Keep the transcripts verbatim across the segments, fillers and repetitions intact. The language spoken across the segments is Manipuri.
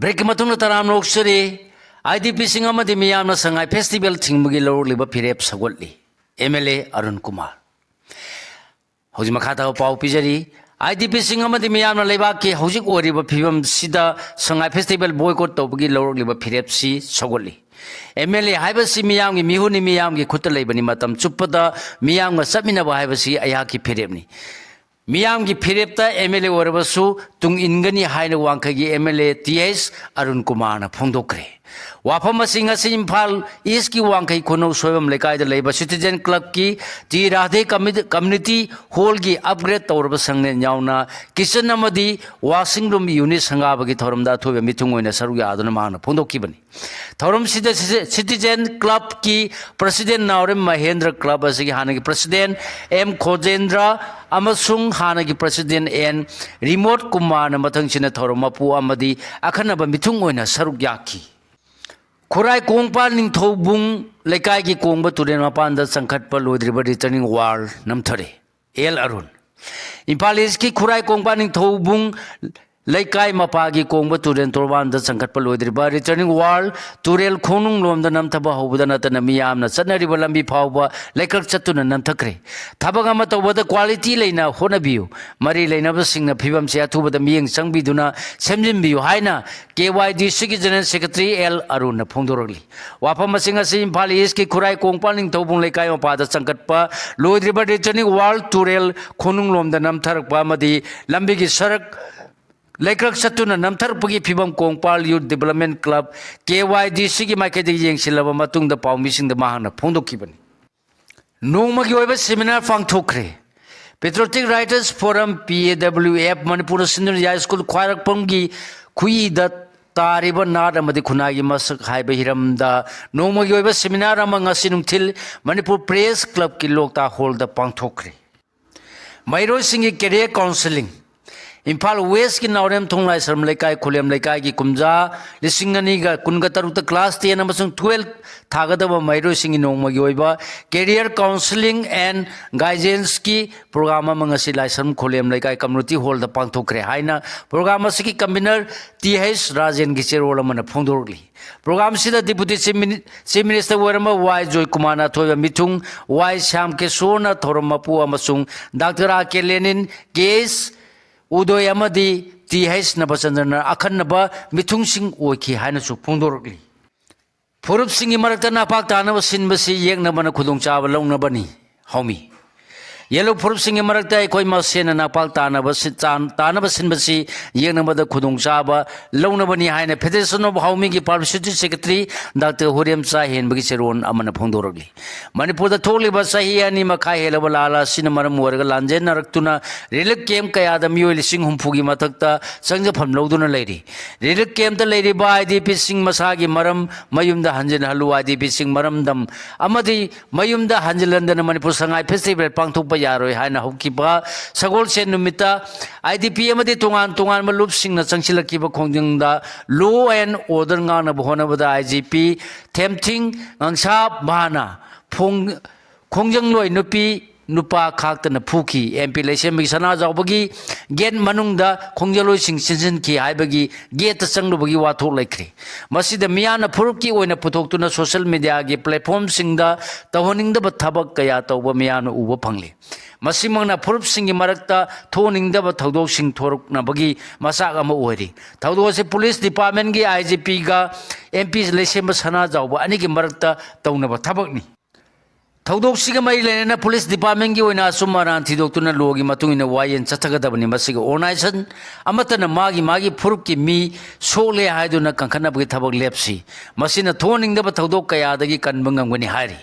ꯂꯥꯏꯔꯤꯛꯀꯤ ꯃꯇꯨꯡꯗ ꯇꯔꯥꯝꯅ ꯑꯣꯛꯆꯔꯤ꯫ IDPꯁꯤꯡ ꯑꯃꯗꯤ ꯃꯤꯌꯥꯝꯅ ꯁꯉꯥꯏ ꯐꯦꯁꯇꯤꯚꯦꯜ ꯊꯤꯡꯕꯒꯤ ꯂꯧꯔꯛꯂꯤꯕ ꯐꯤꯔꯦꯞ ꯁꯧꯒꯠꯂꯤ꯫ MLA ꯑꯔꯨꯟ ꯀꯨꯃꯥꯔ꯫ ꯍꯧꯖꯤꯛ ꯃꯈꯥ ꯇꯥꯕ ꯄꯥꯎ ꯄꯤꯖꯔꯤ꯫ IDPꯁꯤꯡ ꯑꯃꯗꯤ ꯃꯤꯌꯥꯝꯅ ꯂꯩꯕꯥꯛꯀꯤ ꯍꯧꯖꯤꯛ ꯑꯣꯏꯔꯤꯕ ꯐꯤꯕꯝꯁꯤꯗ ꯁꯉꯥꯏ ꯐꯦꯁꯇꯤꯚꯦꯜ ꯕꯣꯏꯀꯣꯠ ꯇꯧꯕꯒꯤ ꯂꯧꯔꯛꯂꯤꯕ ꯐꯤꯔꯦꯞꯁꯤ ꯁꯧꯒꯠꯂꯤ꯫ MLA ꯍꯥꯏꯕꯁꯤ ꯃꯤꯌꯥꯝꯒꯤ ꯃꯤꯍꯨꯠꯅꯤ, ꯃꯤꯌꯥꯝꯒꯤ ꯈꯨꯠꯇ ꯂꯩꯕꯅꯤ, ꯃꯇꯝ ꯆꯨꯞꯄꯗ ꯃꯤꯌꯥꯝꯒ ꯆꯠꯃꯤꯟꯅꯕ ꯍꯥꯏꯕꯁꯤ ꯑꯩꯍꯥꯛꯀꯤ ꯐꯤꯔꯦꯞꯅꯤ꯫ ꯃꯤꯌꯥꯝꯒꯤ ꯐꯤꯔꯦꯞꯇ MLA ꯑꯣꯏꯔꯕꯁꯨ ꯇꯨꯡ ꯏꯟꯒꯅꯤ ꯍꯥꯏꯅ ꯋꯥꯡꯈꯩꯒꯤ MLA ꯇꯤ ꯑꯩꯆ ꯑꯔꯨꯟ ꯀꯨꯃꯥꯔꯅ ꯐꯣꯡꯗꯣꯛꯈ꯭ꯔꯦ꯫ ꯋꯥꯐꯝ ꯑꯁꯤ ꯉꯁꯤ ꯏꯝꯐꯥꯜ ꯏꯁꯀꯤ ꯋꯥꯡꯈꯩ ꯈꯨꯅꯧ ꯁꯣꯏꯕꯝ ꯂꯩꯀꯥꯏꯗ ꯂꯩꯕ ꯁꯤꯇꯤꯖꯦꯟ ꯀ꯭ꯂꯕꯀꯤ ꯇꯤ ꯔꯥꯙꯦ ꯀꯝꯃꯤ-, ꯀꯝꯃ꯭ꯌꯨꯅꯤꯇꯤ ꯍꯣꯜꯒꯤ ꯑꯞꯒ꯭ꯔꯦꯗ ꯇꯧꯔꯕ ꯁꯪꯂꯦꯟ ꯌꯥꯎꯅ ꯀꯤꯆꯟ ꯑꯃꯗꯤ ꯋꯥꯁꯤꯡ ꯔꯨꯝ ꯌꯨꯅꯤꯠ ꯁꯪꯒꯥꯕꯒꯤ ꯊꯧꯔꯝꯗ ꯑꯊꯣꯏꯕ ꯃꯤꯊꯨꯡ ꯑꯣꯏꯅ ꯁꯔꯨꯛ ꯌꯥꯗꯨꯅ ꯃꯍꯥꯛꯅ ꯐꯣꯡꯗꯣꯛꯈꯤꯕꯅꯤ꯫ ꯊꯧꯔꯝꯁꯤꯗ ꯁꯤꯇꯤ-, ꯁꯤꯇꯤꯖꯦꯟ ꯀ꯭ꯂꯕꯀꯤ ꯄ꯭ꯔꯁꯤꯗꯦꯟ ꯅꯥꯎꯔꯦꯝ ꯃꯍꯦꯟꯗ꯭ꯔ, ꯀ꯭ꯂꯕ ꯑꯁꯤꯒꯤ ꯍꯥꯟꯅꯒꯤ ꯄ꯭ꯔꯁꯤꯗꯦꯟ ꯑꯦꯝ ꯈꯣꯖꯦꯟꯗ꯭ꯔ ꯑꯃꯁꯨꯡ ꯍꯥꯟꯅꯒꯤ ꯄ꯭ꯔꯁꯤꯗꯦꯟ ꯑꯦꯟ ꯔꯤꯃꯣꯠ ꯀꯨꯃꯥꯔꯅ ꯃꯊꯪꯁꯤꯠꯅ ꯊꯧꯔꯝ ꯃꯄꯨ ꯑꯃꯗꯤ ꯑꯈꯟꯅꯕ ꯃꯤꯊꯨꯡ ꯑꯣꯏꯅ ꯁꯔꯨꯛ ꯌꯥꯈꯤ꯫ ꯈꯨꯔꯥꯏ ꯀꯣꯡꯄꯥꯜ ꯅꯤꯡꯊꯧꯕꯨꯡ ꯂꯩꯀꯥꯏꯒꯤ ꯀꯣꯡꯕ ꯇꯨꯔꯦꯜ ꯃꯄꯥꯟꯗ ꯆꯪꯈꯠꯄ ꯂꯣꯏꯗ꯭ꯔꯤꯕ ꯔꯤꯇꯔꯅꯤꯡ ꯋꯥꯜ ꯅꯝꯊꯔꯦ꯫ ꯑꯦꯜ ꯑꯔꯨꯟ꯫ ꯏꯝꯐꯥꯜ ꯏꯁꯀꯤ ꯈꯨꯔꯥꯏ ꯀꯣꯡꯄꯥꯜ ꯅꯤꯡꯊꯧꯕꯨꯡ ꯂꯩꯀꯥꯏ ꯃꯄꯥꯒꯤ ꯀꯣꯡꯕ ꯇꯨꯔꯦꯜ ꯇꯣꯔꯕꯥꯟꯗ ꯆꯪꯈꯠꯄ ꯂꯣꯏꯗ꯭ꯔꯤꯕ ꯔꯤꯇꯔꯅꯤꯡ ꯋꯥꯜ ꯇꯨꯔꯦꯜ ꯈꯣꯡꯅꯨꯡ ꯂꯣꯝꯗ ꯅꯝꯊꯕ ꯍꯧꯕꯗ ꯅꯠꯇꯅ ꯃꯤꯌꯥꯝꯅ ꯆꯠꯅꯔꯤꯕ ꯂꯝꯕꯤ ꯐꯥꯎꯕ ꯂꯩꯀ꯭ꯔꯛ ꯆꯠꯇꯨꯅ ꯅꯝꯊꯈ꯭ꯔꯦ꯫ ꯊꯕꯛ ꯑꯃ ꯇꯧꯕꯗ ꯀ꯭ꯋꯥꯂꯤꯇꯤ ꯂꯩꯅ ꯍꯣꯠꯅꯕꯤꯌꯨ꯫ ꯃꯔꯤ ꯂꯩꯅꯕꯁꯤꯡꯅ ꯐꯤꯕꯝꯁꯤ ꯑꯊꯨꯕꯗ ꯃꯤꯠꯌꯦꯡ ꯆꯪꯕꯤꯗꯨꯅ ꯁꯦꯝꯖꯤꯟꯕꯤꯌꯨ ꯍꯥꯏꯅ ꯀꯦ ꯋꯥꯏ ꯗꯤ ꯁꯤꯒꯤ ꯖꯦꯅꯔꯦꯜ ꯁꯦꯀ꯭ꯔꯦꯇꯔꯤ ꯑꯦꯜ ꯑꯔꯨꯟꯅ ꯐꯣꯡꯗꯣꯔꯛꯂꯤ꯫ ꯋꯥꯐꯝ ꯑꯁꯤ ꯉꯁꯤ ꯏꯝꯐꯥꯜ ꯏꯁꯀꯤ ꯈꯨꯔꯥꯏ ꯀꯣꯡꯄꯥꯜ ꯅꯤꯡꯊꯧꯕꯨꯡ ꯂꯩꯀꯥꯏ ꯃꯄꯥꯗ ꯆꯪꯈꯠꯄ ꯂꯣꯏꯗ꯭ꯔꯤꯕ ꯔꯤꯇꯔꯅꯤꯡ ꯋꯥꯜ ꯇꯨꯔꯦꯜ ꯈꯣꯡꯅꯨꯡ ꯂꯣꯝꯗ ꯅꯝꯊꯔꯛꯄ ꯑꯃꯗꯤ ꯂꯝꯕꯤꯒꯤ ꯁꯔꯛ ꯂꯩꯀ꯭ꯔꯛ ꯆꯠꯇꯨꯅ ꯅꯝꯊꯔꯛꯄꯒꯤ ꯐꯤꯕꯝ ꯀꯣꯡꯄꯥꯜ ꯌꯨꯠ ꯗꯤꯕꯂꯞꯃꯦꯟ ꯀ꯭ꯂꯕ, ꯀꯦ ꯋꯥꯏ ꯗꯤ ꯁꯤꯒꯤ ꯃꯥꯏꯀꯩꯗꯒꯤ ꯌꯦꯡꯁꯤꯜꯂꯕ ꯃꯇꯨꯡꯗ ꯄꯥꯎꯃꯤꯁꯤꯡꯗ ꯃꯍꯥꯛꯅ ꯐꯣꯡꯗꯣꯛꯈꯤꯕꯅꯤ꯫ ꯅꯣꯡꯃꯒꯤ ꯑꯣꯏꯕ ꯁꯦꯃꯤꯅꯥꯔ ꯄꯥꯡꯊꯣꯛꯈ꯭ꯔꯦ꯫ Patriotic Writers Forum, ꯄꯤ ꯑꯦ ꯗꯕ꯭ꯂꯤꯎ ꯑꯦꯐ, ꯃꯅꯤꯄꯨꯔ ꯁꯤꯟꯗꯨꯅ ꯌꯥꯏ ꯁ꯭ꯀꯨꯜ ꯈ꯭ꯋꯥꯏꯔꯥꯛꯄꯝꯒꯤ ꯈꯨꯏꯗ ꯇꯥꯔꯤꯕ ꯅꯥꯠ ꯑꯃꯗꯤ ꯈꯨꯟꯅꯥꯏꯒꯤ ꯃꯁꯛ ꯍꯥꯏꯕ ꯍꯤꯔꯝꯗ ꯅꯣꯡꯃꯒꯤ ꯑꯣꯏꯕ ꯁꯦꯃꯤꯅꯥꯔ ꯑꯃ ꯉꯁꯤ ꯅꯨꯡꯊꯤꯜ ꯃꯅꯤꯄꯨꯔ ꯄ꯭ꯔꯦꯁ ꯀ꯭ꯂꯕꯀꯤ ꯂꯣꯛꯇꯥꯛ ꯍꯣꯜꯗ ꯄꯥꯡꯊꯣꯛꯈ꯭ꯔꯦ꯫ ꯃꯍꯩꯔꯣꯏꯁꯤꯡꯒꯤ career counselling꯫ ꯏꯝꯐꯥꯜ ꯋꯦꯁꯀꯤ ꯅꯥꯎꯔꯦꯝꯊꯣꯡ ꯂꯥꯏꯁ꯭ꯔꯝ ꯂꯩꯀꯥꯏ, ꯈꯨꯂꯦꯝ ꯂꯩꯀꯥꯏꯒꯤ ꯀꯨꯝꯖꯥ ꯂꯤꯁꯤꯡ ꯑꯅꯤꯒ ꯀꯨꯟꯒ ꯇꯔꯨꯛꯇ class ten ꯑꯃꯁꯨꯡ twelve ꯊꯥꯒꯗꯕ ꯃꯍꯩꯔꯣꯏꯁꯤꯡꯒꯤ ꯅꯣꯡꯃꯒꯤ ꯑꯣꯏꯕ career counselling and guidanceꯀꯤ program ꯑꯃ ꯉꯁꯤ ꯂꯥꯏꯁ꯭ꯔꯝ ꯈꯨꯂꯦꯝ ꯂꯩꯀꯥꯏ community hallꯗ ꯄꯥꯡꯊꯣꯛꯈ꯭ꯔꯦ ꯍꯥꯏꯅ program ꯑꯁꯤꯒꯤ convener ꯇꯤ ꯍꯩꯆ ꯔꯥꯖꯦꯟꯒꯤ ꯆꯦꯔꯣꯜ ꯑꯃꯅ ꯐꯣꯡꯗꯣꯔꯛꯂꯤ꯫ Programꯁꯤꯗ Deputy Chief Mini-, Chief Minister ꯑꯣꯏꯔꯝꯕ ꯋꯥꯏ ꯖꯣꯏꯀꯨꯃꯥꯔꯅ ꯑꯊꯣꯏꯕ ꯃꯤꯊꯨꯡ, ꯋꯥꯏ ꯁ꯭ꯌꯥꯝ ꯀꯦꯁꯣꯔꯅ ꯊꯧꯔꯝ ꯃꯄꯨ ꯑꯃꯁꯨꯡ ꯗꯥꯛꯇꯔ ꯑꯥꯔ ꯀꯦ ꯂꯦꯅꯤꯟ, ꯀꯦ ꯑꯦꯁ ꯎꯗꯣꯏ ꯑꯃꯗꯤ ꯇꯤ ꯍꯩꯆ ꯅꯕꯆꯟꯗ꯭ꯔꯅ ꯑꯈꯟꯅꯕ ꯃꯤꯊꯨꯡꯁꯤꯡ ꯑꯣꯏꯈꯤ ꯍꯥꯏꯅꯁꯨ ꯐꯣꯡꯗꯣꯔꯛꯂꯤ꯫ ꯐꯨꯔꯨꯞꯁꯤꯡꯒꯤ ꯃꯔꯛꯇ ꯅꯥꯄꯥꯛ ꯇꯥꯅꯕ ꯁꯤꯟꯕꯁꯤ ꯌꯦꯛꯅꯕꯅ ꯈꯨꯗꯣꯡꯆꯥꯕ ꯂꯧꯅꯕꯅꯤ꯫ ꯍꯥꯎꯃꯤ꯫ ꯌꯦꯜꯂꯣ ꯐꯨꯔꯨꯞꯁꯤꯡꯒꯤ ꯃꯔꯛꯇ ꯑꯩꯈꯣꯏ ꯃꯁꯦꯟꯅ ꯅꯥꯄꯥꯛ ꯇꯥꯅꯕ ꯁꯤ-, ꯆꯥꯟ-, ꯇꯥꯅꯕ ꯁꯤꯟꯕꯁꯤ ꯌꯦꯛꯅꯕꯗ ꯈꯨꯗꯣꯡꯆꯥꯕ ꯂꯧꯅꯕꯅꯤ ꯍꯥꯏꯅ Federation of ꯍꯥꯎꯃꯤꯒꯤ Publicity Secretary ꯗꯥꯛꯇꯔ ꯍꯨꯔꯦꯝꯆꯥ ꯍꯦꯟꯕꯒꯤ ꯆꯦꯔꯣꯜ ꯑꯃꯅ ꯐꯣꯡꯗꯣꯔꯛꯂꯤ꯫ ꯃꯅꯤꯄꯨꯔꯗ ꯊꯣꯛꯂꯤꯕ ꯆꯍꯤ ꯑꯅꯤ ꯃꯈꯥꯏ ꯍꯦꯜꯂꯕ ꯂꯥꯟ ꯑꯁꯤꯅ ꯃꯔꯝ ꯑꯣꯏꯔꯒ ꯂꯥꯟꯖꯦꯟꯅꯔꯛꯇꯨꯅ relief camp ꯀꯌꯥꯗ ꯃꯤꯑꯣꯏ ꯂꯤꯁꯤꯡ ꯍꯨꯝꯐꯨꯒꯤ ꯃꯊꯛꯇ ꯆꯪꯖꯐꯝ ꯂꯧꯗꯨꯅ ꯂꯩꯔꯤ꯫ Relief campꯇ ꯂꯩꯔꯤꯕ IDPꯁꯤꯡ ꯃꯁꯥꯒꯤ ꯃꯔꯝ ꯃꯌꯨꯝꯗ ꯍꯟꯖꯤꯟꯍꯜꯂꯨ꯫ IDPꯁꯤꯡ ꯃꯔꯝꯗꯝ ꯑꯃꯗꯤ ꯃꯌꯨꯝꯗ ꯍꯟꯖꯤꯜꯍꯟꯗꯅ ꯃꯅꯤꯄꯨꯔ ꯁꯉꯥꯏ festival ꯄꯥꯡꯊꯣꯛꯄ ꯌꯥꯔꯣꯏ ꯍꯥꯏꯅ ꯍꯧꯈꯤꯕ ꯁꯒꯣꯜꯁꯦꯟ ꯅꯨꯃꯤꯠꯇ IDP ꯑꯃꯗꯤ ꯇꯣꯉꯥꯟ ꯇꯣꯉꯥꯟꯕ ꯂꯨꯞꯁꯤꯡꯅ ꯆꯪꯁꯤꯜꯂꯛꯈꯤꯕ ꯈꯣꯡꯖꯪꯗ law and order ꯉꯥꯛꯅꯕ ꯍꯣꯠꯅꯕꯗ IGP ꯊꯦꯝꯊꯤꯡ ꯉꯥꯡꯁꯥꯕꯥꯅ ꯐꯣꯡ-, ꯈꯣꯡꯖꯪꯂꯣꯏ ꯅꯨꯄꯤ ꯅꯨꯄꯥ ꯈꯥꯛꯇꯅ ꯐꯨꯈꯤ꯫ MP ꯂꯩꯁꯦꯝꯕꯒꯤ ꯁꯅꯥꯖꯥꯎꯕꯒꯤ gate ꯃꯅꯨꯡꯗ ꯈꯣꯡꯖꯪꯂꯣꯏꯁꯤꯡ ꯆꯦꯟꯁꯤꯟꯈꯤ ꯍꯥꯏꯕꯒꯤ gateꯇ ꯆꯪꯂꯨꯕꯒꯤ ꯋꯥꯊꯣꯛ ꯂꯩꯈ꯭ꯔꯦ꯫ ꯃꯁꯤꯗ ꯃꯤꯌꯥꯝꯅ ꯐꯨꯔꯨꯞꯀꯤ ꯑꯣꯏꯅ ꯄꯨꯊꯣꯛꯇꯨꯅ social mediaꯒꯤ platformꯁꯤꯡꯗ ꯇꯧꯍꯟꯅꯤꯡꯗꯕ ꯊꯕꯛ ꯀꯌꯥ ꯇꯧꯕ ꯃꯤꯌꯥꯝꯅ ꯎꯕ ꯐꯪꯂꯤ꯫ ꯃꯁꯤꯃꯛꯅ ꯐꯨꯔꯨꯞꯁꯤꯡꯒꯤ ꯃꯔꯛꯇ ꯊꯣꯛꯍꯟꯅꯤꯡꯗꯕ ꯊꯧꯗꯣꯛꯁꯤꯡ ꯊꯣꯔꯛꯅꯕꯒꯤ ꯃꯆꯥꯛ ꯑꯃ ꯑꯣꯏꯔꯤ꯫ ꯊꯧꯗꯣꯛ ꯑꯁꯤ police departmentꯀꯤ IGPꯒ MP ꯂꯩꯁꯦꯝꯕ ꯁꯅꯥꯖꯥꯎꯕ ꯑꯅꯤꯒꯤ ꯃꯔꯛꯇ ꯇꯧꯅꯕ ꯊꯕꯛꯅꯤ꯫ ꯊꯧꯗꯣꯛꯁꯤꯒ ꯃꯔꯤ ꯂꯩꯅꯅ police departmentꯀꯤ ꯑꯣꯏꯅ ꯑꯆꯨꯝ ꯑꯔꯥꯟ ꯊꯤꯗꯣꯛꯇꯨꯅ lawꯒꯤ ꯃꯇꯨꯡ ꯏꯟꯅ ꯋꯥꯌꯦꯜ ꯆꯠꯊꯒꯗꯕꯅꯤ꯫ ꯃꯁꯤꯒꯤ organization ꯑꯃꯠꯇꯅ ꯃꯥꯒꯤ ꯃꯥꯒꯤ ꯐꯨꯔꯨꯞꯀꯤ ꯃꯤ ꯁꯣꯛꯂꯦ ꯍꯥꯏꯗꯨꯅ ꯀꯟꯈꯠꯅꯕꯒꯤ ꯊꯕꯛ ꯂꯦꯞꯁꯤ꯫ ꯃꯁꯤꯅ ꯊꯣꯛꯍꯟꯅꯤꯡꯗꯕ ꯊꯧꯗꯣꯛ ꯀꯌꯥꯗꯒꯤ ꯀꯟꯕ ꯉꯝꯒꯅꯤ ꯍꯥꯏꯔꯤ꯫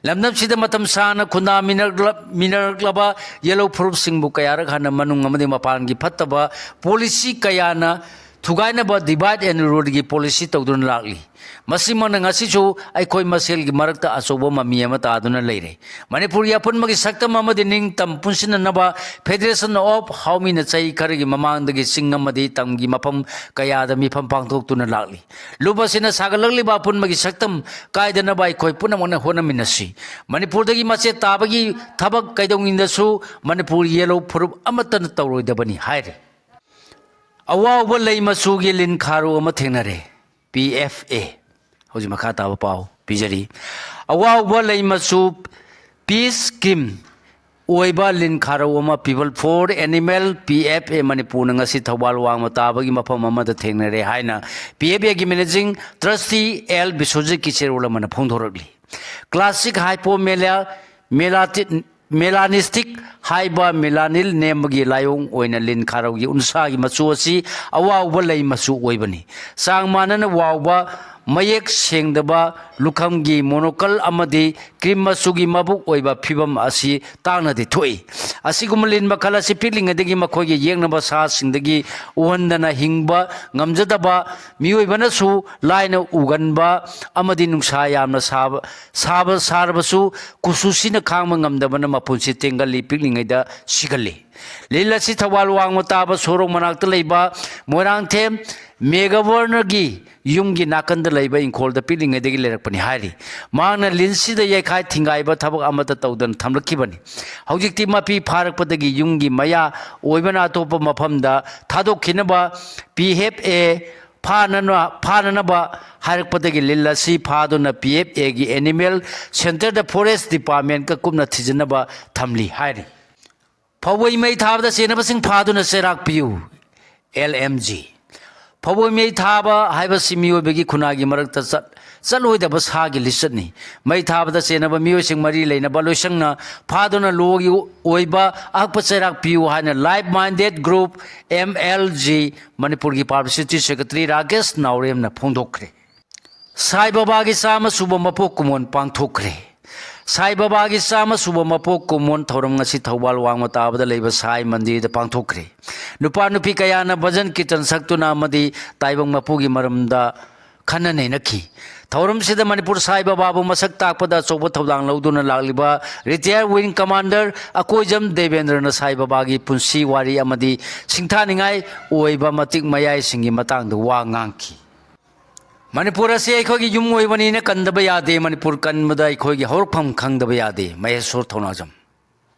ꯂꯝꯗꯝꯁꯤꯗ ꯃꯇꯝ ꯁꯥꯡꯅ ꯈꯨꯟꯗꯥꯃꯤꯟꯅꯔꯛꯂ-, ꯃꯤꯟꯅꯔꯛꯂꯕ ꯌꯦꯜꯂꯣ ꯐꯨꯔꯨꯞꯁꯤꯡꯕꯨ ꯀꯌꯥꯔꯛ ꯍꯟꯅ ꯃꯅꯨꯡ ꯑꯃꯗꯤ ꯃꯄꯥꯟꯒꯤ ꯐꯠꯇꯕ policy ꯀꯌꯥꯅ ꯊꯨꯒꯥꯏꯅꯕ, divide and ruleꯒꯤ policy ꯇꯧꯗꯨꯅ ꯂꯥꯛꯂꯤ꯫ ꯃꯁꯤꯃꯛꯅ ꯉꯁꯤꯁꯨ ꯑꯩꯈꯣꯏ ꯃꯁꯦꯜꯒꯤ ꯃꯔꯛꯇ ꯑꯆꯧꯕ ꯃꯃꯤ ꯑꯃ ꯇꯥꯗꯨꯅ ꯂꯩꯔꯦ꯫ ꯃꯅꯤꯄꯨꯔꯒꯤ ꯑꯄꯨꯟꯕꯒꯤ ꯁꯛꯇꯝ ꯑꯃꯗꯤ ꯅꯤꯡꯇꯝ ꯄꯨꯟꯁꯤꯟꯅꯅꯕ Federation of Howmiꯅ ꯆꯍꯤ ꯈꯔꯒꯤ ꯃꯃꯥꯡꯗꯒꯤ ꯆꯤꯡ ꯑꯃꯗꯤ ꯇꯝꯒꯤ ꯃꯐꯝ ꯀꯌꯥꯗ ꯃꯤꯐꯝ ꯄꯥꯡꯊꯣꯛꯇꯨꯅ ꯂꯥꯛꯂꯤ꯫ ꯂꯨꯞ ꯑꯁꯤꯅ ꯁꯥꯒꯠꯂꯛꯂꯤꯕ ꯑꯄꯨꯟꯕꯒꯤ ꯁꯛꯇꯝ ꯀꯥꯏꯗꯅꯕ ꯑꯩꯈꯣꯏ ꯄꯨꯝꯅꯃꯛꯅ ꯍꯣꯠꯅꯃꯤꯟꯅꯁꯤ꯫ ꯃꯅꯤꯄꯨꯔꯗꯒꯤ ꯃꯆꯦꯠ ꯇꯥꯕꯒꯤ ꯊꯕꯛ ꯀꯩꯗꯧꯉꯩꯗꯁꯨ ꯃꯅꯤꯄꯨꯔ yellow ꯐꯨꯔꯨꯞ ꯑꯃꯠꯇꯅ ꯇꯧꯔꯣꯏꯗꯕꯅꯤ ꯍꯥꯏꯔꯤ꯫ ꯑꯋꯥꯎꯕ ꯂꯩ ꯃꯆꯨꯒꯤ ꯂꯤꯟ ꯈꯥꯔꯨ ꯑꯃ ꯊꯦꯡꯅꯔꯦ꯫ P F A꯫ ꯍꯧꯖꯤꯛ ꯃꯈꯥ ꯇꯥꯕ ꯄꯥꯎ ꯄꯤꯖꯔꯤ꯫ ꯑꯋꯥꯎꯕ ꯂꯩ ꯃꯆꯨ peace cream ꯑꯣꯏꯕ ꯂꯤꯟ ꯈꯥꯔꯧ ꯑꯃ People for Animal, P F A, ꯃꯅꯤꯄꯨꯔꯅ ꯉꯁꯤ ꯊꯧꯕꯥꯜ ꯋꯥꯡꯃ ꯇꯥꯕꯒꯤ ꯃꯐꯝ ꯑꯃꯗ ꯊꯦꯡꯅꯔꯦ ꯍꯥꯏꯅ P F Aꯒꯤ Managing Trustee L ꯕꯤꯁ꯭ꯋꯖꯤꯠꯀꯤ ꯆꯦꯔꯣꯜ ꯑꯃꯅ ꯐꯣꯡꯗꯣꯔꯛꯂꯤ꯫ Classic hypomelia melati-, melanistic ꯍꯥꯏꯕ melanil ꯅꯦꯝꯕꯒꯤ ꯂꯥꯏꯑꯣꯡ ꯑꯣꯏꯅ ꯂꯤꯟ ꯈꯥꯔꯧꯒꯤ ꯎꯟꯁꯥꯒꯤ ꯃꯆꯨ ꯑꯁꯤ ꯑꯋꯥꯎꯕ ꯂꯩ ꯃꯆꯨ ꯑꯣꯏꯕꯅꯤ꯫ ꯆꯥꯡ ꯃꯥꯟꯅꯅ ꯋꯥꯎꯕ, ꯃꯌꯦꯛ ꯁꯦꯡꯗꯕ, ꯂꯨꯈꯝꯒꯤ monocle ꯑꯃꯗꯤ cream ꯃꯆꯨꯒꯤ ꯃꯕꯨꯛ ꯑꯣꯏꯕ ꯐꯤꯕꯝ ꯑꯁꯤ ꯇꯥꯡꯅꯗꯤ ꯊꯣꯛꯏ꯫ ꯑꯁꯤꯒꯨꯝꯕ ꯂꯤꯟ ꯃꯈꯜ ꯑꯁꯤ ꯄꯤꯛꯂꯤꯉꯩꯗꯒꯤ ꯃꯈꯣꯏꯒꯤ ꯌꯦꯛꯅꯕ ꯁꯥꯁꯤꯡꯗꯒꯤ ꯎꯍꯟꯗꯅ ꯍꯤꯡꯕ ꯉꯝꯖꯗꯕ, ꯃꯤꯑꯣꯏꯕꯅꯁꯨ ꯂꯥꯏꯅ ꯎꯒꯟꯕ ꯑꯃꯗꯤ ꯅꯨꯡꯁꯥ ꯌꯥꯝꯅ ꯁꯥꯕ, ꯁꯥꯕ, ꯁꯥꯔꯕꯁꯨ ꯀꯨꯆꯨꯁꯤꯅ ꯈꯥꯡꯕ ꯉꯝꯗꯕꯅ ꯃꯄꯨꯟꯁꯤ ꯇꯦꯡꯒꯜꯂꯤ, ꯄꯤꯛꯂꯤꯉꯩꯗ ꯁꯤꯒꯜꯂꯤ꯫ ꯂꯤꯟ ꯑꯁꯤ ꯊꯧꯕꯥꯜ ꯋꯥꯡꯃ ꯇꯥꯕ ꯁꯣꯔꯣꯛ ꯃꯅꯥꯛꯇ ꯂꯩꯕ ꯃꯣꯏꯔꯥꯡꯊꯦꯝ ꯃꯦꯒꯕꯔꯅꯒꯤ ꯌꯨꯝꯒꯤ ꯅꯥꯀꯟꯗ ꯂꯩꯕ ꯏꯪꯈꯣꯜꯗ ꯄꯤꯛꯂꯤꯉꯩꯗꯒꯤ ꯂꯩꯔꯛꯄꯅꯤ ꯍꯥꯏꯔꯤ꯫ ꯃꯍꯥꯛꯅ ꯂꯤꯟꯁꯤꯗ ꯌꯩꯈꯥꯏ ꯊꯤꯡꯒꯥꯏꯕ ꯊꯕꯛ ꯑꯃꯠꯇ ꯇꯧꯗꯅ ꯊꯝꯂꯛꯈꯤꯕꯅꯤ꯫ ꯍꯧꯖꯤꯛꯇꯤ ꯃꯄꯤ ꯐꯥꯔꯛꯄꯗꯒꯤ ꯌꯨꯝꯒꯤ ꯃꯌꯥ ꯑꯣꯏꯕꯅ ꯑꯇꯣꯞꯄ ꯃꯐꯝꯗ ꯊꯥꯗꯣꯛꯈꯤꯅꯕ P F A ꯐꯥꯅꯅ-, ꯐꯥꯅꯅꯕ ꯍꯥꯏꯔꯛꯄꯗꯒꯤ ꯂꯤꯟ ꯑꯁꯤ ꯐꯥꯗꯨꯅ P F Aꯒꯤ Animal Centreꯗ Forest Departmentꯀ ꯀꯨꯞꯅ ꯊꯤꯖꯤꯟꯅꯕ ꯊꯝꯂꯤ ꯍꯥꯏꯔꯤ꯫ ꯐꯧꯕꯩ ꯃꯩ ꯊꯥꯕꯗ ꯆꯦꯟꯅꯕꯁꯤꯡ ꯐꯥꯗꯨꯅ ꯆꯩꯔꯥꯛ ꯄꯤꯌꯨ, L M G꯫ ꯐꯧꯕꯩ ꯃꯩ ꯊꯥꯕ ꯍꯥꯏꯕꯁꯤ ꯃꯤꯑꯣꯏꯕꯒꯤ ꯈꯨꯟꯅꯥꯏꯒꯤ ꯃꯔꯛꯇ ꯆꯠ-, ꯆꯠꯂꯣꯏꯗꯕ ꯁꯥꯒꯤ ꯂꯤꯆꯠꯅꯤ꯫ ꯃꯩ ꯊꯥꯕꯗ ꯆꯦꯟꯅꯕ ꯃꯤꯑꯣꯏꯁꯤꯡ ꯃꯔꯤ ꯂꯩꯅꯕ ꯂꯣꯏꯁꯪꯅ ꯐꯥꯗꯨꯅ ꯂꯣꯒꯤ ꯑꯣꯏꯕ ꯑꯍꯛꯄ ꯆꯩꯔꯥꯛ ꯄꯤꯌꯨ ꯍꯥꯏꯅ Like Minded Group, M L G, ꯃꯅꯤꯄꯨꯔꯒꯤ Publicity Secretary ꯔꯥꯀꯦꯁ ꯅꯥꯎꯔꯦꯝꯅ ꯐꯣꯡꯗꯣꯛꯈ꯭ꯔꯦ꯫ ꯁꯥꯏ ꯕꯕꯥꯒꯤ ꯆꯥꯝꯃ ꯁꯨꯕ ꯃꯄꯣꯛ ꯀꯨꯝꯑꯣꯟ ꯄꯥꯡꯊꯣꯛꯈ꯭ꯔꯦ꯫ ꯁꯥꯏ ꯕꯕꯥꯒꯤ ꯆꯥꯝꯃ ꯁꯨꯕ ꯃꯄꯣꯛ ꯀꯨꯝꯑꯣꯟ ꯊꯧꯔꯝ ꯉꯁꯤ ꯊꯧꯕꯥꯜ ꯋꯥꯡꯃ ꯇꯥꯕꯗ ꯂꯩꯕ ꯁꯥꯏ ꯃꯟꯗꯤꯔꯗ ꯄꯥꯡꯊꯣꯛꯈ꯭ꯔꯦ꯫ ꯅꯨꯄꯥ ꯅꯨꯄꯤ ꯀꯌꯥꯅ ꯚꯖꯟ ꯀꯤꯔꯇꯟ ꯁꯛꯇꯨꯅ ꯑꯃꯗꯤ ꯇꯥꯏꯕꯪ ꯃꯄꯨꯒꯤ ꯃꯔꯝꯗ ꯈꯟꯅ ꯅꯩꯅꯈꯤ꯫ ꯊꯧꯔꯝꯁꯤꯗ ꯃꯅꯤꯄꯨꯔ ꯁꯥꯏ ꯕꯕꯥꯕꯨ ꯃꯁꯛ ꯇꯥꯛꯄꯗ ꯑꯆꯧꯕ ꯊꯧꯗꯥꯡ ꯂꯧꯗꯨꯅ ꯂꯥꯛꯂꯤꯕ retired wing commander ꯑꯀꯣꯏꯖꯝ ꯗꯦꯕꯦꯟꯗ꯭ꯔꯅ ꯁꯥꯏ ꯕꯕꯥꯒꯤ ꯄꯨꯟꯁꯤ ꯋꯥꯔꯤ ꯑꯃꯗꯤ ꯁꯤꯡꯊꯥꯅꯤꯡꯉꯥꯏ ꯑꯣꯏꯕ ꯃꯇꯤꯛ ꯃꯌꯥꯏꯁꯤꯡꯒꯤ ꯃꯇꯥꯡꯗ ꯋꯥ ꯉꯥꯡꯈꯤ꯫ ꯃꯅꯤꯄꯨꯔ ꯑꯁꯤ ꯑꯩꯈꯣꯏꯒꯤ ꯌꯨꯝ ꯑꯣꯏꯕꯅꯤꯅ ꯀꯟꯗꯕ ꯌꯥꯗꯦ꯫ ꯃꯅꯤꯄꯨꯔ ꯀꯟꯕꯗ ꯑꯩꯈꯣꯏꯒꯤ ꯍꯧꯔꯛꯐꯝ ꯈꯪꯗꯕ ꯌꯥꯗꯦ꯫ ꯃꯍꯦꯁꯣꯔ ꯊꯧꯅꯥꯖꯝ꯫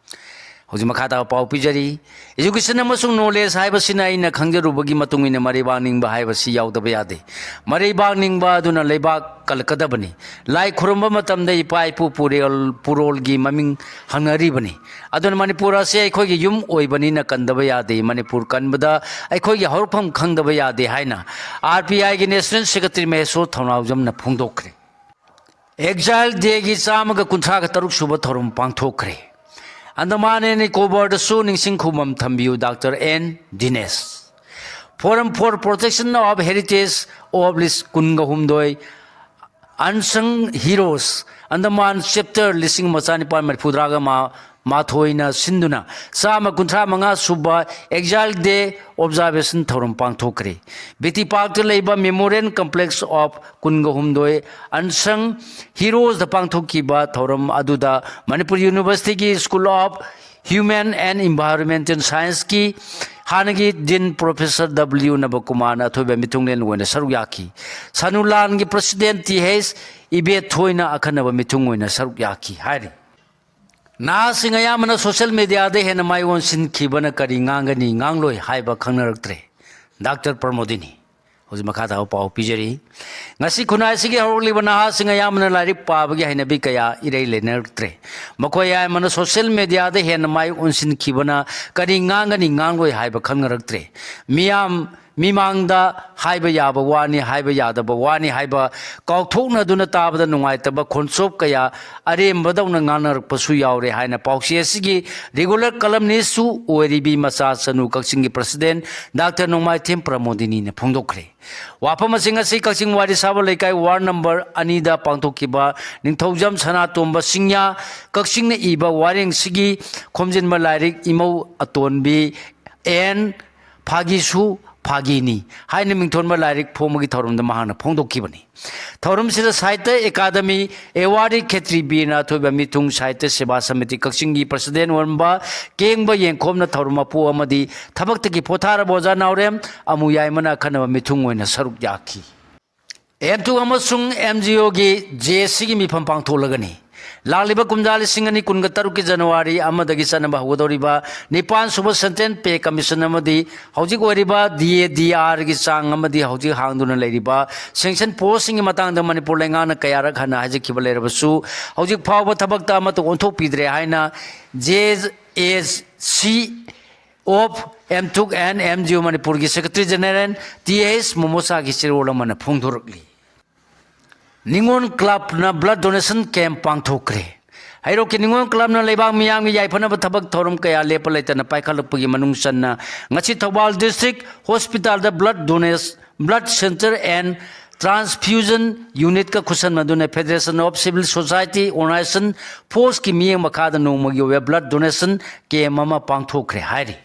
ꯍꯧꯖꯤꯛ ꯃꯈꯥ ꯇꯥꯕ ꯄꯥꯎ ꯄꯤꯖꯔꯤ꯫ Education ꯑꯃꯁꯨꯡ knowledge ꯍꯥꯏꯕꯁꯤꯅ ꯑꯩꯅ ꯈꯪꯖꯔꯨꯕꯒꯤ ꯃꯇꯨꯡ ꯏꯟꯅ ꯃꯔꯩꯕꯥꯛ ꯅꯤꯡꯕ ꯍꯥꯏꯕꯁꯤ ꯌꯥꯎꯗꯕ ꯌꯥꯗꯦ꯫ ꯃꯔꯩꯕꯥꯛ ꯅꯤꯡꯕ ꯑꯗꯨꯅ ꯂꯩꯕꯥꯛ ꯀꯜꯂꯛꯀꯗꯕꯅꯤ꯫ ꯂꯥꯏ ꯈꯨꯔꯨꯝꯕ ꯃꯇꯝꯗ ꯏꯄꯥ ꯏꯄꯨ ꯄꯨꯔꯦꯜ-, ꯄꯨꯔꯣꯜꯒꯤ ꯃꯃꯤꯡ ꯍꯪꯅꯔꯤꯕꯅꯤ꯫ ꯑꯗꯨꯅ ꯃꯅꯤꯄꯨꯔ ꯑꯁꯤ ꯑꯩꯈꯣꯏꯒꯤ ꯌꯨꯝ ꯑꯣꯏꯕꯅꯤꯅ ꯀꯟꯗꯕ ꯌꯥꯗꯦ꯫ ꯃꯅꯤꯄꯨꯔ ꯀꯟꯕꯗ ꯑꯩꯈꯣꯏꯒꯤ ꯍꯧꯔꯛꯐꯝ ꯈꯪꯗꯕ ꯌꯥꯗꯦ ꯍꯥꯏꯅ R P I ꯒꯤ National Secretary ꯃꯍꯦꯁꯣꯔ ꯊꯧꯅꯥꯎꯖꯝꯅ ꯐꯣꯡꯗꯣꯛꯈ꯭ꯔꯦ꯫ Exile Day ꯒꯤ ꯆꯥꯝꯃꯒ ꯀꯨꯟꯊ꯭ꯔꯥꯒ ꯇꯔꯨꯛ ꯁꯨꯕ ꯊꯧꯔꯝ ꯄꯥꯡꯊꯣꯛꯈ꯭ꯔꯦ꯫ ꯑꯟꯗꯃꯥꯟ and ꯅꯤꯀꯣꯕꯔꯗꯁꯨ ꯅꯤꯡꯁꯤꯡ ꯈꯨꯕꯝ ꯊꯝꯕꯤꯌꯨ, doctor N Dinesh. Forum for Protection of Heritage of List ꯀꯨꯟꯒ ꯍꯨꯝꯗꯣꯏ, Unsung Heroes, ꯑꯟꯗꯃꯥꯟ Chapter ꯂꯤꯁꯤꯡ ꯑꯃ ꯆꯥꯅꯤꯄꯥꯟ ꯃꯔꯤꯐꯨꯇꯔꯥꯒ ꯃꯥ-, ꯃꯥꯊꯣꯏꯅ ꯁꯤꯟꯗꯨꯅ ꯆꯥꯝꯃ ꯀꯨꯟꯊ꯭ꯔꯥ ꯃꯉꯥ ꯁꯨꯕ Exile Day Observation ꯊꯧꯔꯝ ꯄꯥꯡꯊꯣꯛꯈ꯭ꯔꯦ꯫ ꯕꯤ ꯇꯤ ꯄꯥꯔꯛꯇ ꯂꯩꯕ Memorial Complex of ꯀꯨꯟꯒ ꯍꯨꯝꯗꯣꯏ Unsung Heroes ꯗ ꯄꯥꯡꯊꯣꯛꯈꯤꯕ ꯊꯧꯔꯝ ꯑꯗꯨꯗ ꯃꯅꯤꯄꯨꯔ University ꯒꯤ School of Human and Environmental Science ꯀꯤ ꯍꯥꯟꯅꯒꯤ Dean Professor W ꯅꯕꯀꯨꯃꯥꯔꯅ ꯑꯊꯣꯏꯕ ꯃꯤꯊꯨꯡꯂꯦꯟ ꯑꯣꯏꯅ ꯁꯔꯨꯛ ꯌꯥꯈꯤ꯫ ꯁꯅꯨꯂꯥꯟꯒꯤ President ꯇꯤ ꯍꯩꯆ ꯏꯕꯦꯊꯣꯏꯅ ꯑꯈꯟꯅꯕ ꯃꯤꯊꯨꯡ ꯑꯣꯏꯅ ꯁꯔꯨꯛ ꯌꯥꯈꯤ ꯍꯥꯏꯔꯤ꯫ ꯅꯍꯥꯁꯤꯡ ꯑꯌꯥꯝꯕꯅ social media ꯗ ꯍꯦꯟꯅ ꯃꯥꯏ ꯑꯣꯟꯁꯤꯟꯈꯤꯕꯅ ꯀꯔꯤ ꯉꯥꯡꯒꯅꯤ ꯉꯥꯡꯂꯣꯏ ꯍꯥꯏꯕ ꯈꯪꯅꯔꯛꯇ꯭ꯔꯦ꯫ ꯗꯥꯛꯇꯔ ꯄ꯭ꯔꯃꯣꯗꯤꯅꯤ꯫ ꯍꯧꯖꯤꯛ ꯃꯈꯥ ꯇꯥꯕ ꯄꯥꯎ ꯄꯤꯖꯔꯤ꯫ ꯉꯁꯤ ꯈꯨꯟꯅꯥꯏꯁꯤꯒꯤ ꯍꯧꯔꯛꯂꯤꯕ ꯅꯍꯥꯁꯤꯡ ꯑꯌꯥꯝꯕꯅ ꯂꯥꯏꯔꯤꯛ ꯄꯥꯕꯒꯤ ꯍꯩꯅꯕꯤ ꯀꯌꯥ ꯏꯔꯩ ꯂꯩꯅꯔꯛꯇ꯭ꯔꯦ꯫ ꯃꯈꯣꯏ ꯑꯌꯥꯝꯕꯅ social media ꯗ ꯍꯦꯟꯅ ꯃꯥꯏ ꯑꯣꯟꯁꯤꯟꯈꯤꯕꯅ ꯀꯔꯤ ꯉꯥꯡꯒꯅꯤ ꯉꯥꯡꯂꯣꯏ ꯍꯥꯏꯕ ꯈꯪꯅꯔꯛꯇ꯭ꯔꯦ꯫ ꯃꯤꯌꯥꯝ ꯃꯤꯃꯥꯡꯗ ꯍꯥꯏꯕ ꯌꯥꯕ ꯋꯥꯅꯤ, ꯍꯥꯏꯕ ꯌꯥꯗꯕ ꯋꯥꯅꯤ ꯍꯥꯏꯕ ꯀꯥꯎꯊꯣꯛꯅꯗꯨꯅ ꯇꯥꯕꯗ ꯅꯨꯡꯉꯥꯏꯇꯕ ꯈꯣꯟꯆꯣꯞ ꯀꯌꯥ ꯑꯔꯦꯝꯕꯗꯧꯅ ꯉꯥꯡꯅꯔꯛꯄꯁꯨ ꯌꯥꯎꯔꯦ ꯍꯥꯏꯅ ꯄꯥꯎꯆꯦ ꯑꯁꯤꯒꯤ regular columnistꯁꯨ ꯑꯣꯏꯔꯤꯕꯤ ꯃꯆꯥ ꯆꯅꯨ ꯀꯛꯆꯤꯡꯒꯤ president ꯗꯥꯛꯇꯔ ꯅꯣꯡꯃꯥꯏꯊꯦꯝ ꯄ꯭ꯔꯃꯣꯗꯤꯅꯤꯅ ꯐꯣꯡꯗꯣꯛꯈ꯭ꯔꯦ꯫ ꯋꯥꯐꯝ ꯑꯁꯤ ꯉꯁꯤ ꯀꯛꯆꯤꯡ ꯋꯥꯏꯔꯤꯁꯥꯕ ꯂꯩꯀꯥꯏ ward number ꯑꯅꯤꯗ ꯄꯥꯡꯊꯣꯛꯈꯤꯕ ꯅꯤꯡꯊꯧꯖꯝ ꯁꯅꯥꯇꯣꯝꯕ ꯁꯤꯡꯌꯥ ꯀꯛꯆꯤꯡꯅ ꯏꯕ ꯋꯥꯔꯦꯡꯁꯤꯒꯤ ꯈꯣꯝꯖꯤꯟꯕ ꯂꯥꯏꯔꯤꯛ ꯏꯃꯧ ꯑꯇꯣꯟꯕꯤ ꯑꯦꯟ ꯐꯥꯒꯤꯁꯨ ꯐꯥꯒꯤꯅꯤ ꯍꯥꯏꯅ ꯃꯤꯡꯊꯣꯟꯕ ꯂꯥꯏꯔꯤꯛ ꯐꯣꯡꯕꯒꯤ ꯊꯧꯔꯝꯗ ꯃꯍꯥꯛꯅ ꯐꯣꯡꯗꯣꯛꯈꯤꯕꯅꯤ꯫ ꯊꯧꯔꯝꯁꯤꯗ ꯁꯥꯍꯤꯇ꯭ꯌ ꯑꯦꯀꯥꯗꯃꯤ awardee ꯈꯦꯇ꯭ꯔꯤ ꯕꯤꯔ ꯅꯥꯊꯣꯏꯕ ꯃꯤꯊꯨꯡ, ꯁꯥꯍꯤꯇ꯭ꯌ ꯁꯦꯕꯥ ꯁꯃꯤꯇꯤ ꯀꯛꯆꯤꯡꯒꯤ president ꯑꯣꯏꯔꯝꯕ ꯀꯦꯡꯕ ꯌꯦꯡꯈꯣꯝꯅ ꯊꯧꯔꯝ ꯃꯄꯨ ꯑꯃꯗꯤ ꯊꯕꯛꯇꯒꯤ ꯄꯣꯊꯥꯔꯕ ꯑꯣꯖꯥ ꯅꯥꯎꯔꯦꯝ ꯑꯃꯨ ꯌꯥꯏꯃꯅ ꯑꯈꯟꯅꯕ ꯃꯤꯊꯨꯡ ꯑꯣꯏꯅ ꯁꯔꯨꯛ ꯌꯥꯈꯤ꯫ ꯑꯦꯝꯇꯨ ꯑꯃꯁꯨꯡ ꯑꯦꯝꯖꯤꯑꯣꯒꯤ ꯖꯦ ꯑꯦꯁ ꯁꯤꯒꯤ ꯃꯤꯐꯝ ꯄꯥꯡꯊꯣꯛꯂꯒꯅꯤ꯫ ꯂꯥꯛꯂꯤꯕ ꯀꯨꯝꯖꯥ ꯂꯤꯁꯤꯡ ꯑꯅꯤ ꯀꯨꯟꯒ ꯇꯔꯨꯛꯀꯤ ꯖꯅꯋꯥꯔꯤ ꯑꯃꯗꯒꯤ ꯆꯠꯅꯕ ꯍꯧꯒꯗꯧꯔꯤꯕ ꯅꯤꯄꯥꯟ ꯁꯨꯕ Central Pay Commission ꯑꯃꯗꯤ ꯍꯧꯖꯤꯛ ꯑꯣꯏꯔꯤꯕ ꯗꯤ ꯑꯦ ꯗꯤ ꯑꯥꯔꯒꯤ ꯆꯥꯡ ꯑꯃꯗꯤ ꯍꯧꯖꯤꯛ ꯍꯥꯡꯗꯨꯅ ꯂꯩꯔꯤꯕ sanction postꯁꯤꯡꯒꯤ ꯃꯇꯥꯡꯗ ꯃꯅꯤꯄꯨꯔ ꯂꯩꯉꯥꯛꯅ ꯀꯌꯥꯔꯛ ꯍꯟꯅ ꯍꯥꯏꯖꯈꯤꯕ ꯂꯩꯔꯕꯁꯨ, ꯍꯧꯖꯤꯛ ꯐꯥꯎꯕ ꯊꯕꯛꯇ ꯑꯃꯠꯇ ꯑꯣꯟꯊꯣꯛꯄꯤꯗ꯭ꯔꯦ ꯍꯥꯏꯅ J A C of M two and M G O ꯃꯅꯤꯄꯨꯔꯒꯤ Secretary General ꯇꯤ ꯑꯩꯆ ꯃꯣꯃꯣꯁꯥꯒꯤ ꯆꯦꯔꯣꯜ ꯑꯃꯅ ꯐꯣꯡꯗꯣꯔꯛꯂꯤ꯫ ꯅꯤꯉꯣꯜ clubꯅ blood donation camp ꯄꯥꯡꯊꯣꯛꯈ꯭ꯔꯦ꯫ ꯍꯩꯔꯣꯛꯀꯤ ꯅꯤꯉꯣꯜ clubꯅ ꯂꯩꯕꯥꯛ ꯃꯤꯌꯥꯝꯒꯤ ꯌꯥꯏꯐꯅꯕ ꯊꯕꯛ ꯊꯧꯔꯝ ꯀꯌꯥ ꯂꯦꯞꯄ ꯂꯩꯇꯅ ꯄꯥꯏꯈꯠꯂꯛꯄꯒꯤ ꯃꯅꯨꯡ ꯆꯟꯅ ꯉꯁꯤ Thoubal district hospitalꯗ blood donation, blood centre and transfusion unitꯀ ꯈꯨꯠꯁꯝꯅꯗꯨꯅ Federation of Civil Society Organisation, ꯐꯣꯁꯀꯤ ꯃꯤꯠꯌꯦꯡ ꯃꯈꯥꯗ ꯅꯣꯡꯃꯒꯤ ꯑꯣꯏꯕ blood donation camp ꯑꯃ ꯄꯥꯡꯊꯣꯛꯈ꯭ꯔꯦ ꯍꯥꯏꯔꯤ꯫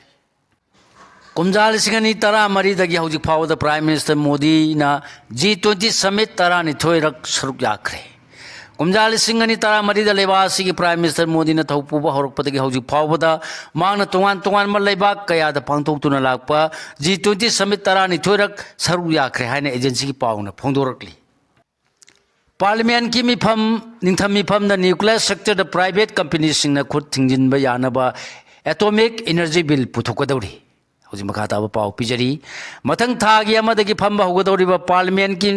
ꯀꯨꯝꯖꯥ ꯂꯤꯁꯤꯡ ꯑꯅꯤ ꯇꯔꯥꯃꯔꯤꯗꯒꯤ ꯍꯧꯖꯤꯛ ꯐꯥꯎꯕꯗ Prime Minister ꯃꯣꯗꯤꯅ G twenty summit ꯇꯔꯥꯅꯤꯊꯣꯏꯔꯛ ꯁꯔꯨꯛ ꯌꯥꯈ꯭ꯔꯦ꯫ ꯀꯨꯝꯖꯥ ꯂꯤꯁꯤꯡ ꯑꯅꯤ ꯇꯔꯥꯃꯔꯤꯗ ꯂꯩꯕꯥꯛ ꯑꯁꯤꯒꯤ Prime Minister ꯃꯣꯗꯤꯅ ꯊꯧ ꯄꯨꯕ ꯍꯧꯔꯛꯄꯗꯒꯤ ꯍꯧꯖꯤꯛ ꯐꯥꯎꯕꯗ ꯃꯍꯥꯛꯅ ꯇꯣꯉꯥꯟ ꯇꯣꯉꯥꯟꯕ ꯂꯩꯕꯥꯛ ꯀꯌꯥꯗ ꯄꯥꯡꯊꯣꯛꯇꯨꯅ ꯂꯥꯛꯄ G twenty summit ꯇꯔꯥꯅꯤꯊꯣꯏꯔꯛ ꯁꯔꯨꯛ ꯌꯥꯈ꯭ꯔꯦ ꯍꯥꯏꯅ agencyꯒꯤ ꯄꯥꯎꯅ ꯐꯣꯡꯗꯣꯔꯛꯂꯤ꯫ Parliamentꯀꯤ ꯃꯤꯐꯝ, ꯅꯤꯡꯊꯝ ꯃꯤꯐꯝꯗ nuclear sectorꯗ private companyꯁꯤꯡꯅ ꯈꯨꯠ ꯊꯤꯡꯖꯤꯟꯕ ꯌꯥꯅꯕ Atomic Energy Bill ꯄꯨꯊꯣꯛꯀꯗꯧꯔꯤ꯫ ꯍꯧꯖꯤꯛ ꯃꯈꯥ ꯇꯥꯕ ꯄꯥꯎ ꯄꯤꯖꯔꯤ꯫ ꯃꯊꯪ ꯊꯥꯒꯤ ꯑꯃꯗꯒꯤ ꯐꯝꯕ ꯍꯧꯒꯗꯧꯔꯤꯕ Parliamentꯀꯤ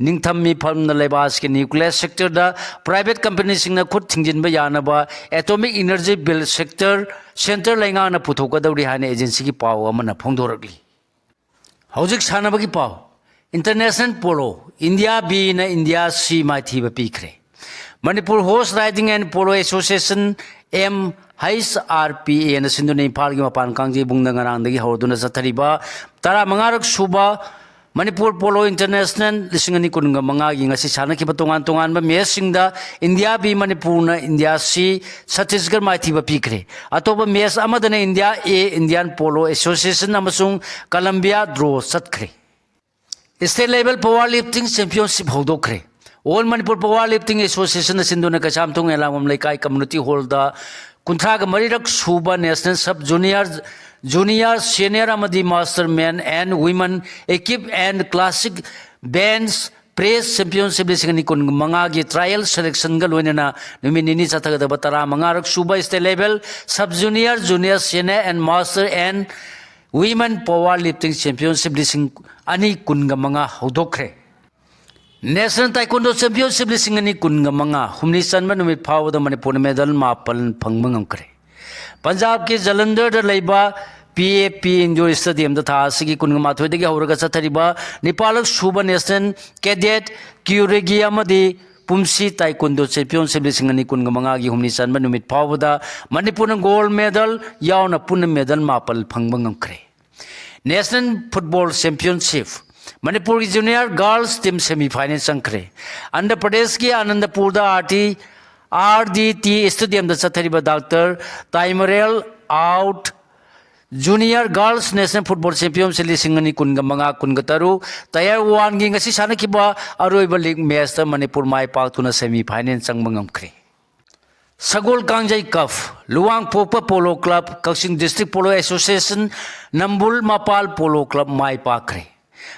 ꯅꯤꯡꯊꯝ ꯃꯤꯐꯝꯅ ꯂꯩꯕꯥꯛ ꯑꯁꯤꯒꯤ nuclear sectorꯗ private companyꯁꯤꯡꯅ ꯈꯨꯠ ꯊꯤꯡꯖꯤꯟꯕ ꯌꯥꯅꯕ Atomic Energy Bill sector, centre ꯂꯩꯉꯥꯛꯅ ꯄꯨꯊꯣꯛꯀꯗꯧꯔꯤ ꯍꯥꯏꯅ agencyꯒꯤ ꯄꯥꯎ ꯑꯃꯅ ꯐꯣꯡꯗꯣꯔꯛꯂꯤ꯫ ꯍꯧꯖꯤꯛ ꯁꯥꯟꯅꯕꯒꯤ ꯄꯥꯎ꯫ International Polo, India B ꯅ India C ꯃꯥꯏꯊꯤꯕ ꯄꯤꯈ꯭ꯔꯦ꯫ Manipur Horse Riding and Polo Association, M H R P A ꯅ ꯁꯤꯟꯗꯨꯅ ꯏꯝꯐꯥꯜꯒꯤ ꯃꯄꯥꯟ ꯀꯥꯡꯖꯩꯕꯨꯡꯗ ꯉꯔꯥꯡꯗꯒꯤ ꯍꯧꯔꯗꯨꯅ ꯆꯠꯊꯔꯤꯕ ꯇꯔꯥꯃꯉꯥꯔꯛ ꯁꯨꯕ ꯃꯅꯤꯄꯨꯔ ꯄꯣꯂꯣ ꯏꯟꯇꯔꯅꯦꯁꯅꯦꯜ ꯂꯤꯁꯤꯡ ꯑꯅꯤ ꯀꯨꯟꯒ ꯃꯉꯥꯒꯤ ꯉꯁꯤ ꯁꯥꯟꯅꯈꯤꯕ ꯇꯣꯉꯥꯟ ꯇꯣꯉꯥꯟꯕ ꯃꯦꯆꯁꯤꯡꯗ ꯏꯟꯗꯤꯌꯥ ꯕꯤ ꯃꯅꯤꯄꯨꯔꯅ ꯏꯟꯗꯤꯌꯥ ꯁꯤ ꯁꯠꯇꯤꯁꯒꯔ ꯃꯥꯏꯊꯤꯕ ꯄꯤꯈ꯭ꯔꯦ꯫ ꯑꯇꯣꯞꯄ ꯃꯦꯆ ꯑꯃꯗꯅ ꯏꯟꯗꯤꯌꯥ ꯑꯦ ꯏꯟꯗꯤꯌꯥꯟ ꯄꯣꯂꯣ ꯑꯦꯁꯣꯁꯤꯌꯦꯁꯟ ꯑꯃꯁꯨꯡ ꯀꯂꯝꯕꯤꯌꯥ ꯗ꯭ꯔꯣ ꯆꯠꯈ꯭ꯔꯦ꯫ State Level Power Lifting Championship ꯍꯧꯗꯣꯛꯈ꯭ꯔꯦ꯫ All Manipur Power Lifting Association ꯁꯤꯟꯗꯨꯅ ꯀꯩꯁꯥꯝꯊꯣꯡ ꯌꯦꯂꯥꯡꯕꯝ ꯂꯩꯀꯥꯏ ꯀꯝꯃ꯭ꯌꯨꯅꯤꯇꯤ ꯍꯣꯜꯗ ꯀꯨꯟꯊ꯭ꯔꯥꯒ ꯃꯔꯤꯔꯛ ꯁꯨꯕ National Sub Junior, Junior, Senior ꯑꯃꯗꯤ Master Men and Women Equipe and Classic Bench Press Championship ꯂꯤꯁꯤꯡ ꯑꯅꯤ ꯀꯨꯟꯃꯉꯥꯒꯤ trial selectionꯒ ꯂꯣꯏꯅꯅ ꯅꯨꯃꯤꯠ ꯅꯤꯅꯤ ꯆꯠꯊꯒꯗꯕ ꯇꯔꯥꯃꯉꯥꯔꯛ ꯁꯨꯕ State Level Sub Junior, Junior, Senior and Master and Women Power Lifting Championship ꯂꯤꯁꯤꯡ ꯑꯅꯤ ꯀꯨꯟꯒ ꯃꯉꯥ ꯍꯧꯗꯣꯛꯈ꯭ꯔꯦ꯫ National Taekwondo Championship ꯂꯤꯁꯤꯡ ꯑꯅꯤ ꯀꯨꯟꯒ ꯃꯉꯥ ꯍꯨꯝꯅꯤ ꯆꯟꯕ ꯅꯨꯃꯤꯠ ꯐꯥꯎꯕꯗ ꯃꯅꯤꯄꯨꯔꯅ medal ꯃꯥꯄꯜ ꯐꯪꯕ ꯉꯝꯈ꯭ꯔꯦ꯫ ꯄꯟꯖꯥꯕꯀꯤ ꯖꯂꯟꯙꯔꯗ ꯂꯩꯕ P A P Indoor Stadiumꯗ ꯊꯥ ꯑꯁꯤꯒꯤ ꯀꯨꯟꯒ ꯃꯥꯊꯣꯏꯗꯒꯤ ꯍꯧꯔꯒ ꯆꯠꯊꯔꯤꯕ ꯅꯤꯄꯥꯜꯂꯛ ꯁꯨꯕ National Cadet Curege ꯑꯃꯗꯤ ꯄꯨꯝꯁꯤ Taekwondo Championship ꯂꯤꯁꯤꯡ ꯑꯅꯤ ꯀꯨꯟꯒ ꯃꯉꯥꯒꯤ ꯍꯨꯝꯅꯤ ꯆꯟꯕ ꯅꯨꯃꯤꯠ ꯐꯥꯎꯕꯗ ꯃꯅꯤꯄꯨꯔꯅ gold medal ꯌꯥꯎꯅ ꯄꯨꯟꯅ medal ꯃꯥꯄꯜ ꯐꯪꯕ ꯉꯝꯈ꯭ꯔꯦ꯫ National Football Championship, ꯃꯅꯤꯄꯨꯔꯒꯤ Junior Girls Team semi final ꯆꯪꯈ꯭ꯔꯦ꯫ ꯑꯟꯙ꯭ꯔ ꯄ꯭ꯔꯗꯦꯁꯀꯤ ꯑꯅꯟꯗꯄꯨꯔꯗ R T, R D T Stadiumꯗ ꯆꯠꯊꯔꯤꯕ ꯗꯥꯛꯇꯔ ꯇꯥꯏꯃꯔꯦꯜ ꯑꯥꯎꯠ Junior Girls National Football Championship ꯂꯤꯁꯤꯡ ꯑꯅꯤ ꯀꯨꯟꯒ ꯃꯉꯥ ꯀꯨꯟꯒ ꯇꯔꯨꯛ Tier Oneꯒꯤ ꯉꯁꯤ ꯁꯥꯟꯅꯈꯤꯕ ꯑꯔꯣꯏꯕ league matchꯇ ꯃꯅꯤꯄꯨꯔ ꯃꯥꯏ ꯄꯥꯛꯇꯨꯅ semi final ꯆꯪꯕ ꯉꯝꯈ꯭ꯔꯦ꯫ ꯁꯒꯣꯜ ꯀꯥꯡꯖꯩ Cup, ꯂꯨꯋꯥꯡꯄꯣꯛꯄ Polo Club, ꯀꯛꯆꯤꯡ District Polo Association, ꯅꯝꯕꯨꯜ ꯃꯄꯥꯜ Polo Club ꯃꯥꯏ ꯄꯥꯛꯈ꯭ꯔꯦ꯫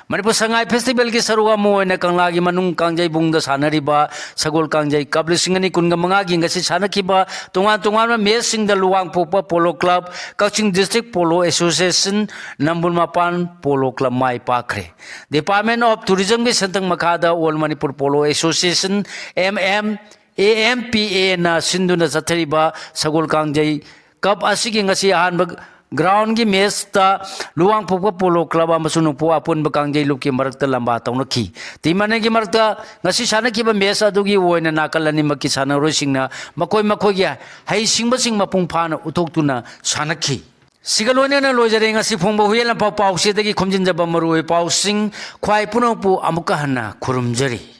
ꯃꯅꯤꯄꯨꯔ ꯁꯉꯥꯏ Festivalꯒꯤ ꯁꯔꯨꯛ ꯑꯃ ꯑꯣꯏꯅ ꯀꯪꯂꯥꯒꯤ ꯃꯅꯨꯡ ꯀꯥꯡꯖꯩꯕꯨꯡꯗ ꯁꯥꯟꯅꯔꯤꯕ ꯁꯒꯣꯜ ꯀꯥꯡꯖꯩ Cup ꯂꯤꯁꯤꯡ ꯑꯅꯤ ꯀꯨꯟꯒ ꯃꯉꯥꯒꯤ ꯉꯁꯤ ꯁꯥꯟꯅꯈꯤꯕ ꯇꯣꯉꯥꯟ ꯇꯣꯉꯥꯟꯕ matchꯁꯤꯡꯗ ꯂꯨꯋꯥꯡꯄꯣꯛꯄ Polo Club, ꯀꯛꯆꯤꯡ District Polo Association, ꯅꯝꯕꯨꯜ ꯃꯄꯥꯟ Polo Club my ꯄꯥꯛꯈ꯭ꯔꯦ꯫ Department of Tourismꯒꯤ ꯁꯦꯟꯊꯪ ꯃꯈꯥꯗ All Manipur Polo Association, M M, A M P Aꯅ ꯁꯤꯟꯗꯨꯅ ꯆꯠꯊꯔꯤꯕ ꯁꯒꯣꯜ ꯀꯥꯡꯖꯩ Cup ꯑꯁꯤꯒꯤ ꯉꯁꯤ ꯑꯍꯥꯟꯕ ꯒ꯭ꯔꯥꯎꯟꯒꯤ ꯃꯦꯠꯁꯇ ꯂꯨꯋꯥꯡꯄꯣꯛꯄ ꯄꯣꯂꯣ ꯀ꯭ꯂꯕ ꯑꯃꯁꯨꯡ ꯅꯣꯡꯄꯣꯛ ꯑꯄꯨꯟꯕ ꯀꯥꯡꯖꯩꯂꯨꯞꯀꯤ ꯃꯔꯛꯇ ꯂꯝꯕꯥ ꯇꯧꯅꯈꯤ꯫ ꯇꯤꯝ ꯑꯅꯤꯒꯤ ꯃꯔꯛꯇ ꯉꯁꯤ ꯁꯥꯟꯅꯈꯤꯕ ꯃꯦꯠꯁ ꯑꯗꯨꯒꯤ ꯑꯣꯏꯅ ꯅꯥꯀꯜ ꯑꯅꯤꯃꯛꯀꯤ ꯁꯥꯟꯅꯔꯣꯏꯁꯤꯡꯅ ꯃꯈꯣꯏ ꯃꯈꯣꯏꯒꯤ ꯍꯩꯁꯤꯡꯕꯁꯤꯡ ꯃꯄꯨꯡ ꯐꯥꯅ ꯎꯠꯊꯣꯛꯇꯨꯅ ꯁꯥꯟꯅꯈꯤ꯫ ꯁꯤꯒ ꯂꯣꯏꯅꯅ ꯂꯣꯏꯖꯔꯦ ꯉꯁꯤ ꯐꯣꯡꯕ ꯍꯨꯏꯌꯦꯟ ꯂꯟꯄꯥꯎ ꯄꯥꯎꯆꯦꯗꯒꯤ ꯈꯣꯝꯖꯤꯟꯖꯕ ꯃꯔꯨꯑꯣꯏ ꯄꯥꯎꯁꯤꯡ꯫ ꯈ꯭ꯋꯥꯏ ꯄꯨꯝꯅꯃꯛꯄꯨ ꯑꯃꯨꯛꯀ ꯍꯟꯅ ꯈꯨꯔꯨꯝꯖꯔꯤ꯫